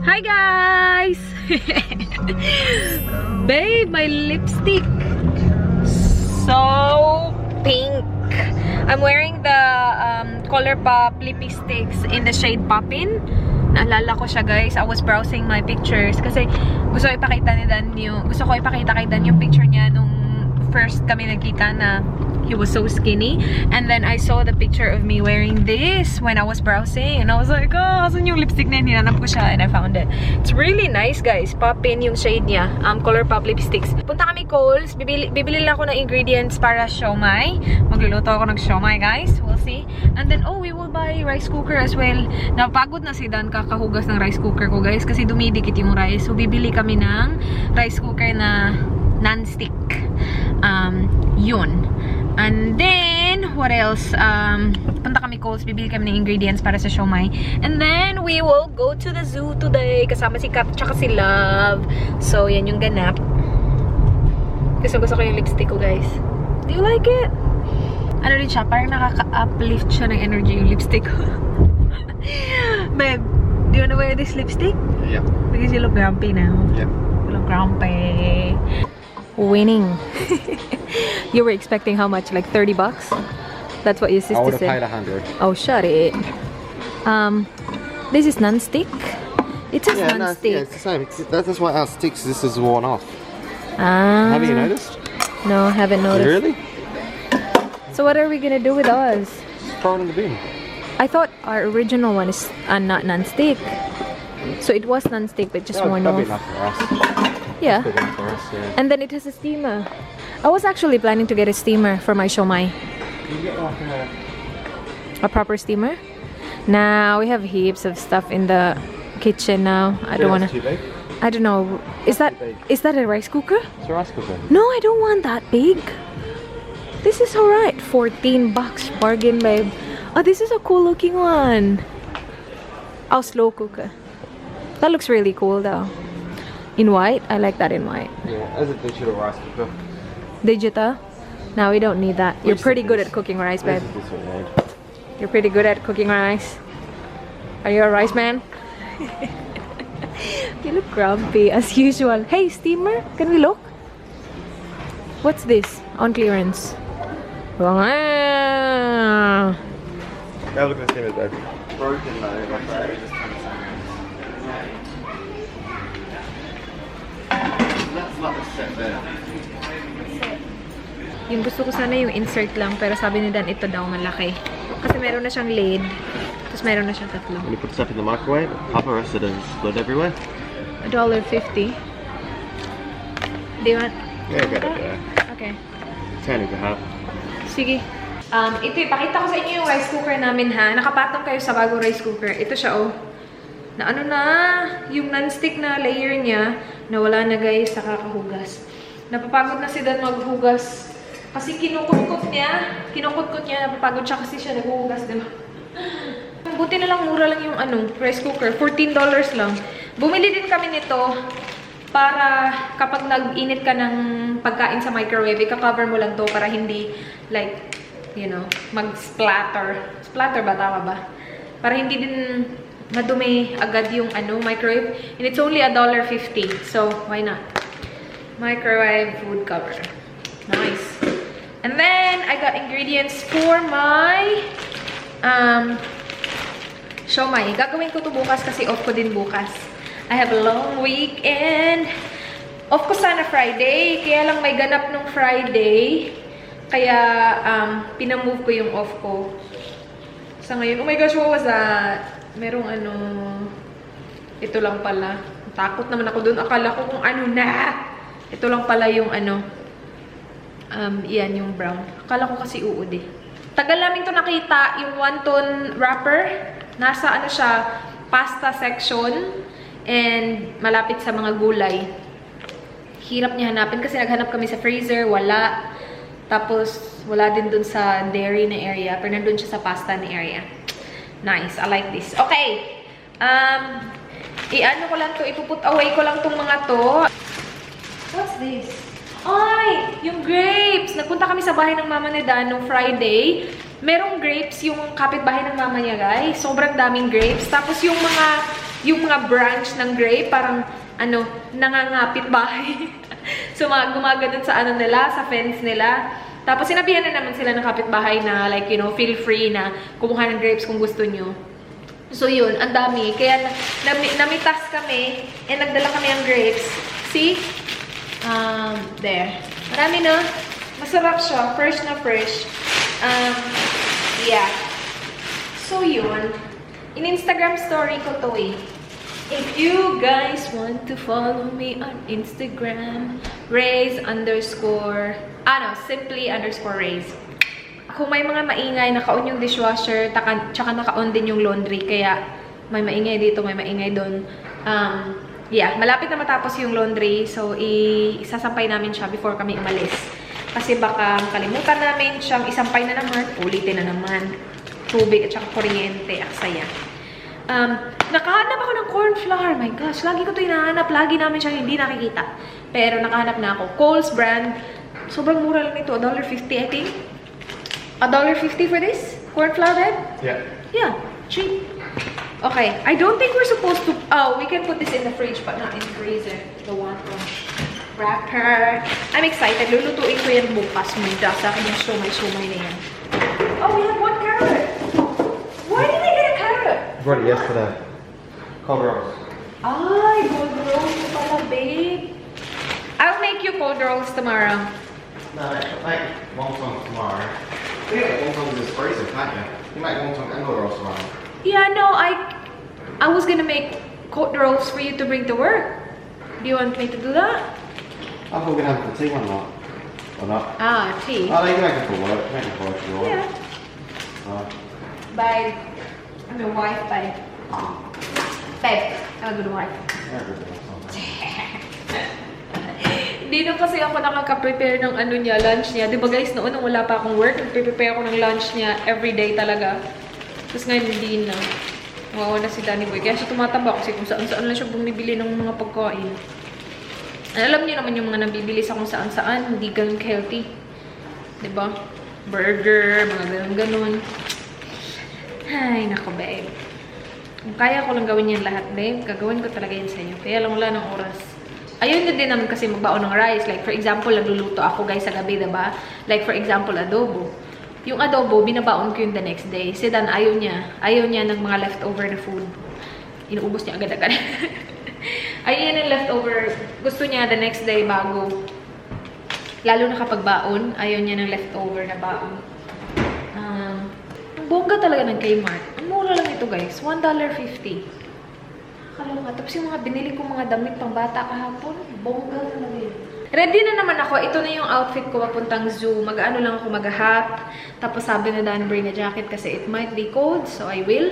Hi, guys! Babe, my lipstick. So pink. I'm wearing the ColourPop lipsticks in the shade Poppin. Naalala ko siya, guys. I was browsing my pictures kasi gusto ko ipakita kay Dan yung picture niya nung first kami nagkita na he was so skinny. And then I saw the picture of me wearing this when I was browsing. And I was like, "Oh, asan yung lipstick na yun?" Hinanap ko siya and I found it. It's really nice, guys. Poppin yung shade niya. ColourPop lipsticks. Punta kami Coles. Bibili lang ako ng ingredients para siomai. Magluluto ako ng siomai, guys. We'll see. And then, oh, we will buy rice cooker as well. Napagod na si Dan kakahugas ng rice cooker ko, guys. Kasi dumidikit yung rice. So, bibili kami ng rice cooker na non-stick. Yun. And then, what else? Punta kami Coles, bibili kami ng ingredients para sa siomai. And then, we will go to the zoo today. Kasama si Kat tsaka si Love. So, yan yung ganap. Gusto gusto ko yung lipstick ko, guys. Do you like it? Ano rin siya, parang nakaka-uplift siya ng energy yung lipstick ko. Babe, do you wanna wear this lipstick? Yeah. Because you look grumpy now. Yeah. You look grumpy. Winning. You were expecting how much? Like $30? That's what your I sister would have said. Paid 100. Oh, shut it. This is non-stick. It says Yeah, no, non-stick. yeah, it's the same. That's why ours sticks. This is worn off. Ah. Haven't you noticed? No, haven't noticed. Really? So what are we gonna do with ours? Throw it in the bin. I thought our original one is not non-stick. So it was non-stick, but just worn That'd be off. Enough for us. Big enough for us, yeah. And then it has a steamer. I was actually planning to get a steamer for my siomai. You get like a A proper steamer? Now we have heaps of stuff in the kitchen now. I don't wanna. Too big. I don't know. Is that Too big. Is that a rice cooker? It's a rice cooker. No, I don't want that big. This is alright. $14, bargain, babe. Oh, this is a cool looking one. Oh, slow cooker. That looks really cool, though. In white, I like that in white. Yeah, as a digital rice cooker. Digital? No, we don't need that. You're Just pretty need good this. At cooking rice, babe. This is this one, need. You're pretty good at cooking rice. Are you a rice man? You look grumpy as usual. Hey, steamer, can we look? What's this? On clearance. Wow. Have a look at the steamer, babe. Broken though, like that. Just kind of. That's like the set there. Yung gusto ko sana yung insert lang, pero sabi ni Dan ito daw malaki. Kasi meron na siyang lid. Tapos meron na siyang tatlo. When you put stuff in the microwave, cover us, it doesn't split everywhere. $1.50. Do you want? Yeah, get it, yeah. Okay. 10 and a half. Sige. Ito, ipakita ko sa inyo yung rice cooker namin ha. Nakapatong kayo sa bagong rice cooker. Ito siya, oh. Na ano na, yung non-stick na layer niya, nawala na, guys, sa kakahugas. Napapagod na si Dan maghugas. Kasi kinukutkot niya. Kinukutkot niya, napapagod siya kasi siya naghuhugas, di ba? Buti na lang mura lang yung ano, rice cooker. $14 lang. Bumili din kami nito para kapag nag-init ka ng pagkain sa microwave, ika-cover mo lang to para hindi like, mag-splatter. Splatter ba? Tama ba? Para hindi din madumi agad yung ano, microwave. And it's only $1.50. So, why not? Microwave food cover. Nice. And then, I got ingredients for my siomai. Gagawin ko to bukas kasi off ko din bukas. I have a long weekend. Off ko sana Friday. Kaya lang may ganap nung Friday. Kaya, pinamove ko yung off ko. Sa ngayon, oh my gosh, what was that? Merong ano, ito lang pala. Takot naman ako dun. Akala ko kung ano na. Ito lang pala yung ano, yan yung brown. Akala ko kasi uod eh. Tagal namin to nakita, yung wonton wrapper. Nasa ano siya, pasta section. And malapit sa mga gulay. Hirap niya hanapin kasi naghanap kami sa freezer, wala. Tapos, wala din dun sa dairy na area. Pero nandun siya sa pasta na area. Nice. I like this. Okay. I-ano ko lang to, ipuput away ko lang tong mga to. What's this? Ay! Yung grapes! Nagpunta kami sa bahay ng mama ni Dan nung Friday. Merong grapes yung kapitbahay ng mama niya, guys. Sobrang daming grapes. Tapos yung mga Yung mga branch ng grape, parang, ano, nangangapit bahay. So, mga gumaganon sa ano nila, sa fence nila. Tapos, sinabihan na naman sila ng kapitbahay na, like, feel free na kumuha ng grapes kung gusto nyo. So, yun, ang dami. Kaya, namitas kami, and nagdala kami ng grapes. See? There. Marami, no? Masarap siya. Fresh na fresh. Yeah. So, yun. In-Instagram story ko to eh. If you guys want to follow me on Instagram, raise underscore, ano, simply_raise. Kung may mga maingay, naka-on yung dishwasher, tsaka naka-on din yung laundry, kaya may maingay dito, may maingay doon. Yeah, malapit na matapos yung laundry, so isasampay namin siya before kami umalis. Kasi baka kalimutan namin siyang isampay na naman, ulitin na naman. Tubig at saka kuryente, aksaya. Nakahanap ako ng corn flour. My gosh, lagi ko ito hinahanap. Lagi namin siyang hindi nakikita. Pero nakahanap na ako. Coles brand. Sobrang mura lang ito. $1.50, I think. $1.50 for this corn flour, babe? Yeah. Yeah, cheap. Okay, I don't think we're supposed to. Oh, we can put this in the fridge, but not in the freezer. The one wrapper. I'm excited. Lulutuin ko yan bukas. Munda sa akin yung siomai-siomai na yan. Oh, we have one carrot. Why did I get a carrot? Brought it yesterday. Cold rolls. Ay, cold rolls pala, babe. I'll make you cold rolls tomorrow. No, make wonton tomorrow. You can make wontons in this freezer, can't you? You make wonton and cold rolls tomorrow. Yeah, no, I was gonna make cold rolls for you to bring to work. Do you want me to do that? I thought we were gonna have it for tea one night. Or not? Ah, tea. Oh, no, you can make it for work. Make it for work if you want. Yeah. Oh. Bye. I'm a wife, babe. Babe, I'm a good wife. Yeah, good one. Hindi na kasi ako nakaka-prepare ng ano niya, lunch niya. Di ba guys, noon nung wala pa akong work, nagpe-prepare ako ng lunch niya everyday talaga. Tapos ngayon hindi na. Nawawala si Danny Boy. Kaya siya tumataba kasi kung saan-saan lang siya bumibili ng mga pagkain. Alam niyo naman yung mga nabibili sa kung saan-saan, hindi ganun healthy. Di ba? Burger, mga ganun-ganun. Ay, nako, babe. Kung kaya ko lang gawin yan lahat, babe, gagawin ko talaga yan sa inyo. Kaya lang wala ng oras. Ayun na din naman kasi magbaon ng rice. Like, for example, nagluluto ako, guys, sa gabi, diba? Like, for example, adobo. Yung adobo, binabaon ko yun the next day. Si Dan, ayaw niya. Ayaw niya ng mga leftover na food. Inuubos niya agad-agad. Ayaw niya ng leftover. Gusto niya the next day bago. Lalo na kapag baon, ayaw niya ng leftover na baon. Ang bongga talaga ng Kmart. Ang mura lang ito, guys. $1.50. Nakakaloka. Tapos yung mga binili kong mga damit pang bata kahapon, bongga talaga yun. Ready na naman ako. Ito na yung outfit ko papuntang zoo. Mag-ano lang ako, mag-hat. Tapos sabi ni Dan, bring a jacket kasi it might be cold. So I will.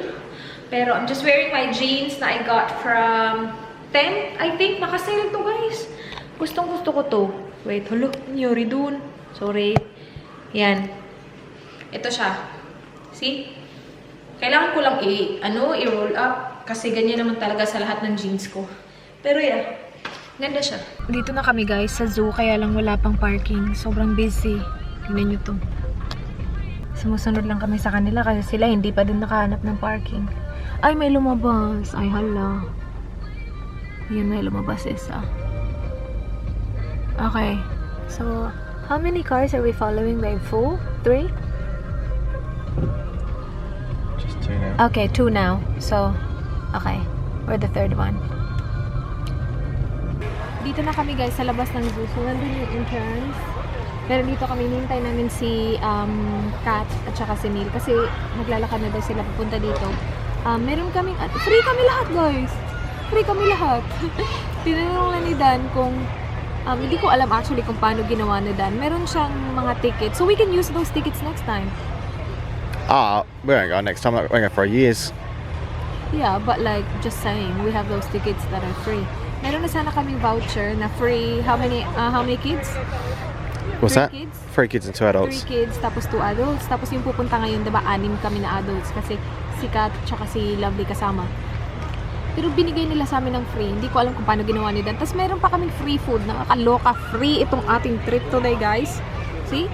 Pero I'm just wearing my jeans na I got from 10, I think. Nakasale to, guys. Gustong gusto ko to. Wait, hulo. Nangyari dun. Sorry. Yan. Ito siya. See? Kailangan ko lang ano, i-roll up. Kasi ganyan naman talaga sa lahat ng jeans ko. Pero yeah, ganda siya. Dito na kami, guys, sa zoo. Kaya lang wala pang parking. Sobrang busy. Tingnan nyo to. Sumusunod lang kami sa kanila kasi sila hindi pa din nakahanap ng parking. Ay, may lumabas. Ay, hala. Yun, may lumabas isa. Okay. So, how many cars are we following, babe? Four? Three? Just two now. Okay, two now. So, okay. We're the third one. Dito na kami, guys, sa labas ng zoo. So, nandun yung entrance. Pero dito kami, hinihintay namin si Kat at saka si Neil. Kasi naglalakad na daw sila papunta dito. Meron kaming, free kami lahat, guys! Free kami lahat. Tinanong lang ni Dan kung, hindi ko alam actually kung paano ginawa ni Dan. Meron siyang mga tickets. So we can use those tickets next time. Ah, we won't go next time. We won't go for years. Yeah, but like, just saying, we have those tickets that are free. Meron na sana kaming voucher na free, how many kids? What's Three that? Kids? Three kids and two Three adults. Kids, tapos two adults. Tapos yung pupunta ngayon, diba, anim kami na adults kasi si Kat tsaka si Lovely kasama. Pero binigay nila sa amin ng free. Hindi ko alam kung paano ginawa ni Dan. Tapos meron pa kaming free food. Nakakaloka. Free itong ating trip today, guys. See?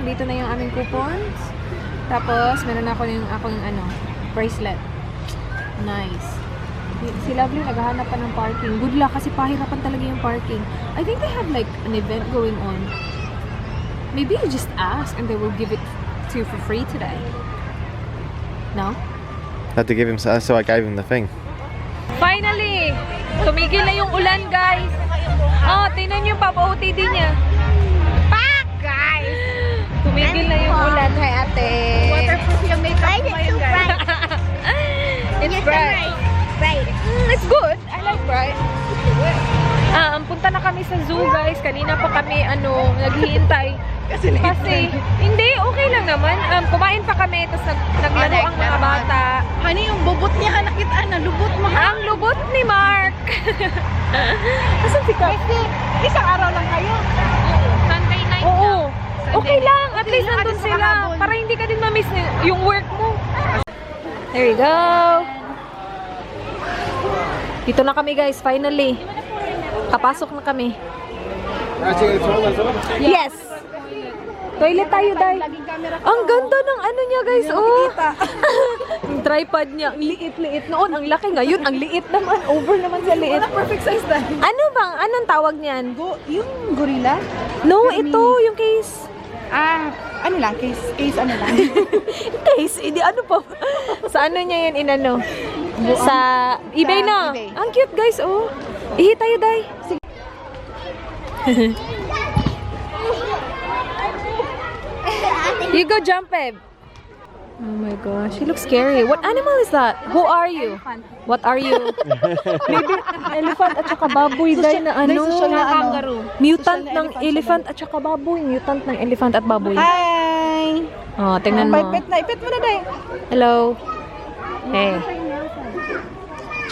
Dito na yung aming coupons. Tapos, meron na ako yung akong ano, bracelet. Nice. Si Lovely naghahanap pa ng parking. Good luck kasi pahirapan talaga yung parking. I think they have like an event going on. Maybe you just ask and they will give it to you for free today. No? Had to give him, so I gave him the thing. Finally! Tumigil na yung ulan, guys. Oh, tingnan niyo yung papa-OTD niya. Pak, guys! Tumigil na yung ulan. Hi, ate. Waterproof yung makeup Why ko is it ngayon, so guys. bright? It's You're so bright. bright. Bright. It's good. I like bright. Ah, punta na kami sa zoo, guys. Kanina pa kami, ano, naghihintay. Kasi late. Kasi, hindi, okay lang naman. Kumain pa kami, tapos naglaro ang mga bata. Honey, yung bubot niya, nakita na, lubot mo. Ang lubot ni Mark! Asan si Kat? Kasi, isang araw lang kayo. Sunday night. Oo. Okay lang. At least lang, nandun at least sila. makahabol. Para hindi ka din ma-miss yung work mo. There you go. Dito na kami, guys. Finally. Kapasok na kami. Yes! Toilet tayo, Day. Ang ganda ng ano niya, guys. Oh. Yung tripod niya. Ang liit-liit noon. Ang laki ngayon. Ang liit naman. Over naman sa liit. Wala perfect size tayo. Ano bang? Anong tawag niyan? Go, yung gorilla? No, ito. Yung case. Ah, ano lang, case, case ano lang. Case, hindi ano pa. Sa ano niya yan inano? Sa eBay Sa na. eBay. Ang cute, guys, oh. Ihi tayo, Day. You go jump, babe. Oh my gosh, she looks scary. What animal is that? Who are you? What are you? Maybe elephant at saka baboy, Day, na ano. Social na ano. Mutant Social na ng elephant siya, elephant at saka baboy. Mutant ng elephant at baboy. Hi! Oh, tingnan mo. Ipet na, ipet mo na, Day. Hello. Hey.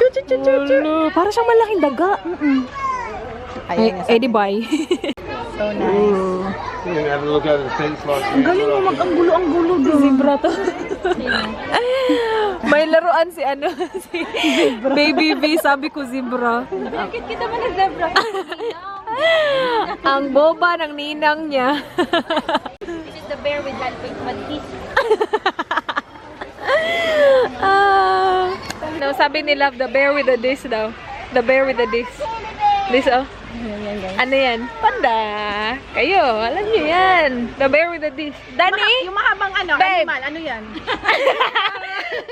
Chu, chu, chu, chu, chu. Hello. Para siyang malaking daga. Ay, Ayan, eh, di bye. So nice. Have a look over the fence like Ang galing mo, mag-anggulo, ang gulo doon. Zebra to. May laruan si ano, si Baby V, sabi ko zebra. Bakit kita man ng zebra? Ang boba ng ninang niya. This is the bear with that big one. Ah. No, sabi ni Love, the bear with the this daw. The bear with the this. This, oh. Ano yan? Panda. Kayo, alam niyo yan. The bear with the this. Danny? Yung mahabang ano, Babe. animal, ano yan?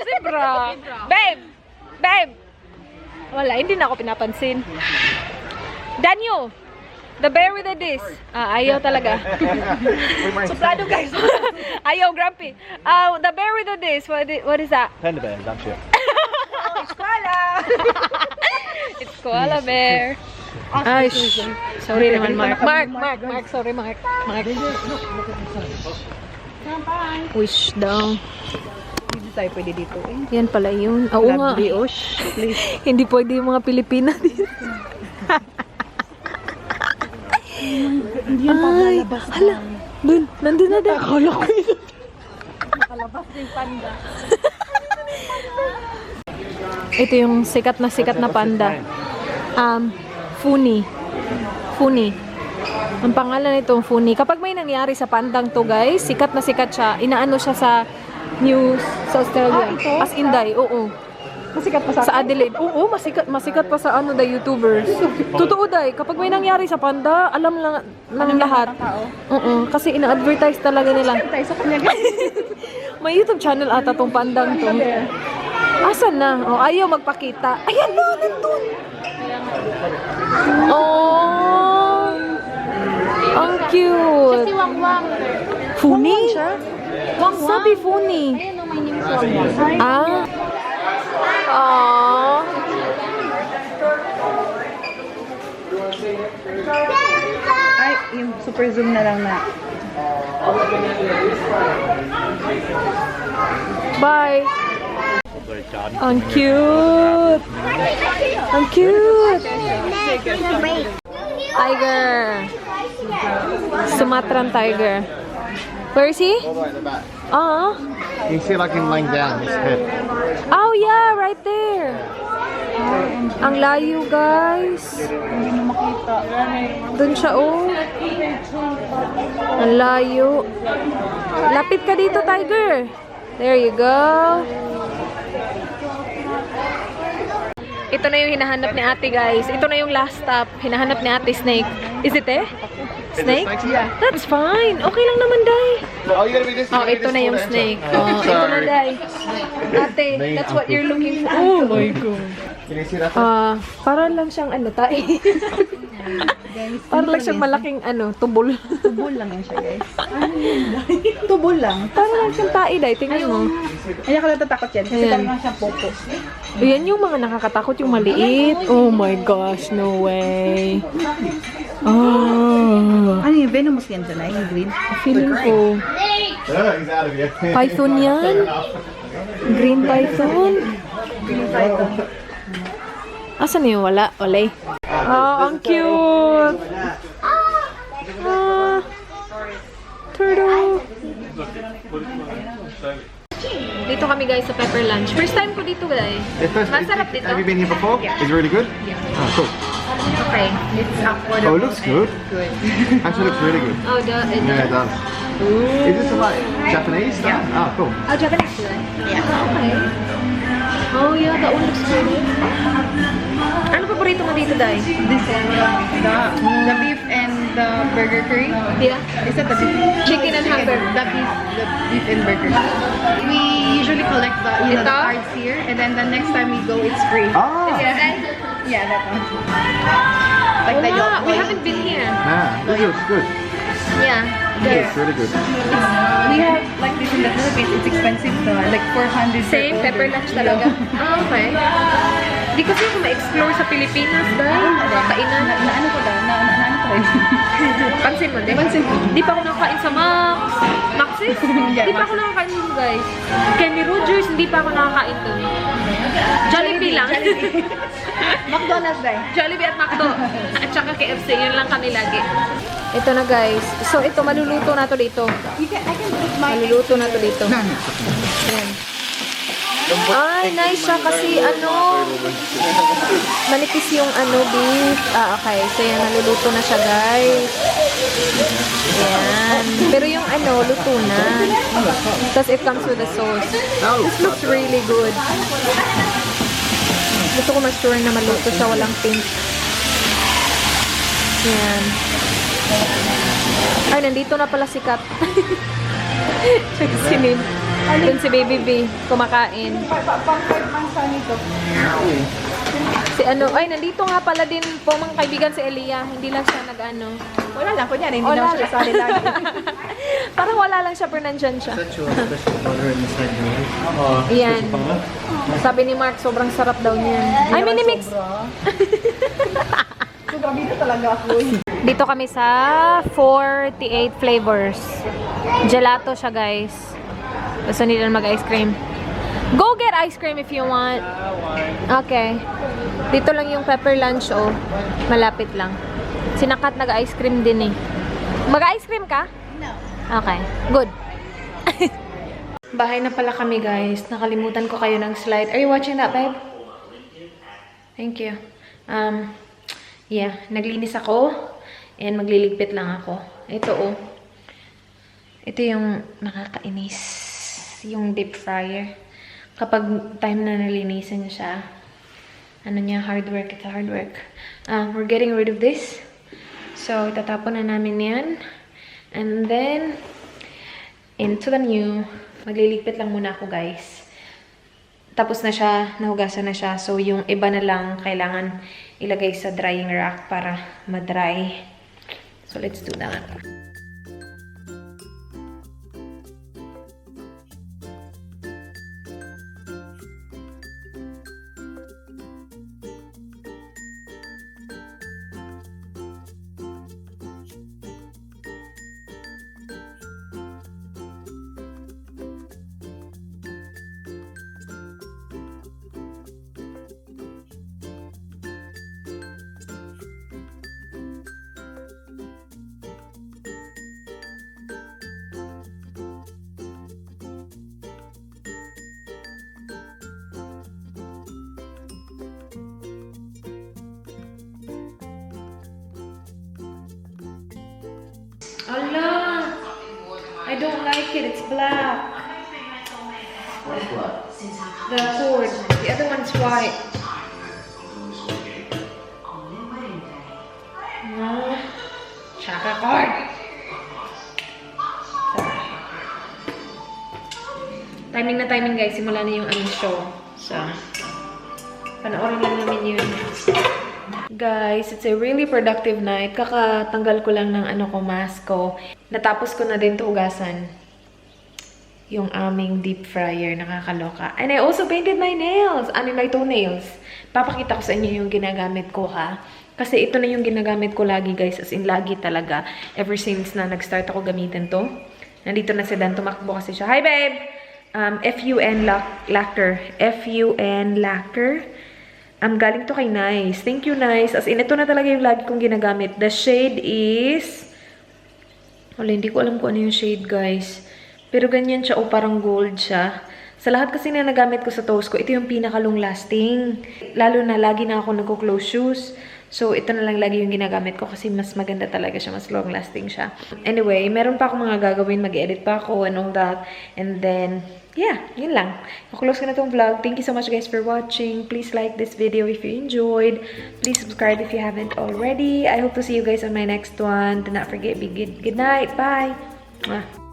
Zebra. Babe! Babe! Wala, hindi na ako pinapansin. Daniel! The bear with the this. Ah, ayaw talaga. Suplado, guys. Ayaw, grumpy. Ah, the bear with the this. What is that? Panda bear, dumb shit. Eskwala! It's koala bear. Ay, shh. Sorry naman, Mark. Mark, Mark, Mark. Sorry, Mark. Mark. Wish daw. Hindi tayo pwede dito eh. Yan pala yun. Oo nga. Lovely, oh, shh, please. Hindi pwede yung mga Pilipina dito. Hindi yan Ay, paglalabas. hala. Dun, nandun na daw. Akala ko yun. Nakalabas yung panda. Ito yung sikat na panda. Funi. Funi. Ang pangalan nitong Funi. Kapag may nangyari sa pandang to, guys, sikat na sikat siya. Inaano siya sa news sa Australia. Ah, ito? As in, day, oo. Masikat pa sa Sa Adelaide. Oo, masikat, masikat pa sa ano, the YouTubers. Totoo, day. Kapag may nangyari sa panda, alam lang ng lahat. Oo, kasi ina-advertise talaga nila. Tayo sa kanya, guys. May YouTube channel ata tong pandang to. Asan na? Oh, ayaw magpakita. Ayan na, nandun. Oh, ang cute. Si Wang Wang. Funi? Wang Wang. Sabi Funi. Ayun, oh, my name is Wang Wang. Ah. Aww. Ay, yung super zoom na lang na. Bye. Ang cute. Ang cute. Tiger. Sumatran tiger. Where is he? All the way at the back. Ah. You see like him laying down, his head. Oh yeah, right there. Ang layo, guys. Hindi na makita. Doon siya, oh. Ang layo. Lapit ka dito, tiger. There you go. Ito na yung hinahanap ni Ate, guys. Ito na yung last stop. Hinahanap ni Ate, snake. Is it eh? Snake? Snakes in there? That's fine. Okay lang naman, Day. Oh, you gotta be this. Oh, ito na yung snake. Oh, ito na, Day. Ate, that's what you're looking for. Oh my God. Can you see that? Ah, para lang siyang ano, tae. Para lang siyang malaking ano, tubol. Tubol lang yan siya, guys. Tubol lang. Para lang siyang tae, Day. Tingnan mo. Hindi ako natatakot yan kasi Ayan. parang siyang popo. Ayan yung mga nakakatakot, yung maliit. Oh my gosh, no way. Oh, Ano yung venomous yan dyan ay? Yung green? Feeling ko. Oh, he's out of here. Python yan? Green python? Green python. Asan na yung wala? Walay. Oh, ang cute! Ah, turtle! Dito kami, guys, sa Pepper Lunch. First time ko dito, guys. Masarap dito. Have you been here before? Yeah. Is it really good? Yeah. Oh, cool. Okay. It's affordable. Oh, it looks good. Good. Actually, looks really good. Oh, it Yeah, it does. does. Is this like Japanese stuff? Oh, cool. Oh, Japanese sila. Yeah. Okay. Oh, yeah. That one looks good. Ano paborito mo dito, Day? This the beef and the burger curry. Yeah. Is that the beef? Chicken and hamburger. The beef and burger. We usually collect the Ito? cards here, and then the next time we go, it's free. Ah, Yeah, that one. Like the Wala, we yolk. haven't been here. Yeah, this looks good. Yeah. This looks really good. We have like this in the Philippines. It's expensive though, like 400 per Same, order. Pepper Lunch talaga. Ah, okay. Di kasi ako ma-explore sa Pilipinas, Day. Kainan. Na ano ko daw? Na ano ko rin. Pansin mo din? Pansin ko. Di pa ako nakakain sa Max. Maxis? Yeah, Di pa ako nakakain dun, guys. Kenny Rogers, hindi pa ako nakakain dun. Jollibee lang. McDonald's dahil. Jollibee at McDo. At saka KFC, yun lang kami lagi. Ito na, guys. So ito, maluluto na to dito. I can put my Maluluto na to dito. Ayan. Ay, nice siya kasi ano, manipis yung ano, beef. Ah, okay. So yan, naluluto na siya, guys. Ayan. Pero yung ano, luto na. Tapos it comes with a sauce. This looks really good. Gusto ko ma-sure na maluto siya, walang pink. Ayan. Ay, nandito na pala si Kat. Tsaka si Nin. Doon si Baby B, kumakain. Pang 5 months sa nito. Si ano, ay, nandito nga pala din po, mga kaibigan, si Elia. Hindi lang siya nag-ano. Wala lang, kunyari, hindi Wala naman siya lang. kasali lagi. Parang wala lang siya pero nandyan siya. Ayan. Sabi ni Mark, sobrang sarap daw niyan. Ay, mini mix! So, grabe na talaga ako eh. Dito kami sa 48 Flavors. Gelato siya, guys. Gusto nila mag-ice cream. Go get ice cream if you want. Okay. Dito lang yung Pepper Lunch, oh. Malapit lang. Sinakat nag-ice cream din eh. Mag-ice cream ka? No. Okay. Good. Bahay na pala kami, guys. Nakalimutan ko kayo ng slide. Are you watching that, babe? Thank you. Yeah, naglinis ako. And magliligpit lang ako. Ito, oh. Ito yung nakakainis. Yung deep fryer. Kapag time na nalinisan siya, ano niya, hard work. It's hard work. We're getting rid of this. So, itatapon na namin yan. And then, into the new. Magliligpit lang muna ako, guys. Tapos na siya, nahugasan na siya. So, yung iba na lang kailangan ilagay sa drying rack para ma-dry. So, let's do that. Ala! I don't like it. It's black. What's black? The cord. The other one's white. Timing na timing, guys. Simula na yung aming show. So, panoorin lang namin yun. Guys, it's a really productive night. Kakatanggal ko lang ng ano ko, mask ko. Natapos ko na din to hugasan yung aming deep fryer. Nakakaloka. And I also painted my nails. I mean, my toenails. Papakita ko sa inyo yung ginagamit ko, ha? Kasi ito na yung ginagamit ko lagi, guys. As in, lagi talaga. Ever since na nag-start ako gamitin to. Nandito na si Dan. Tumakbo kasi siya. Hi, babe! FUN Lacquer. FUN Lacquer. Galing to kay Nice. Thank you, Nice. As in, ito na talaga yung lagi kong ginagamit. The shade is... Wala, hindi ko alam kung ano yung shade, guys. Pero ganyan siya, o parang gold siya. Sa lahat kasi na nagamit ko sa toes ko, ito yung pinaka-long lasting. Lalo na lagi na ako nagko-close shoes. So, ito na lang lagi yung ginagamit ko kasi mas maganda talaga siya, mas long lasting siya. Anyway, meron pa akong mga gagawin, mag-edit pa ako and all that. And then, yeah, yun lang. Close ko na tong vlog. Thank you so much, guys, for watching. Please like this video if you enjoyed. Please subscribe if you haven't already. I hope to see you guys on my next one. Do not forget, be good. Good night. Bye. Mwah.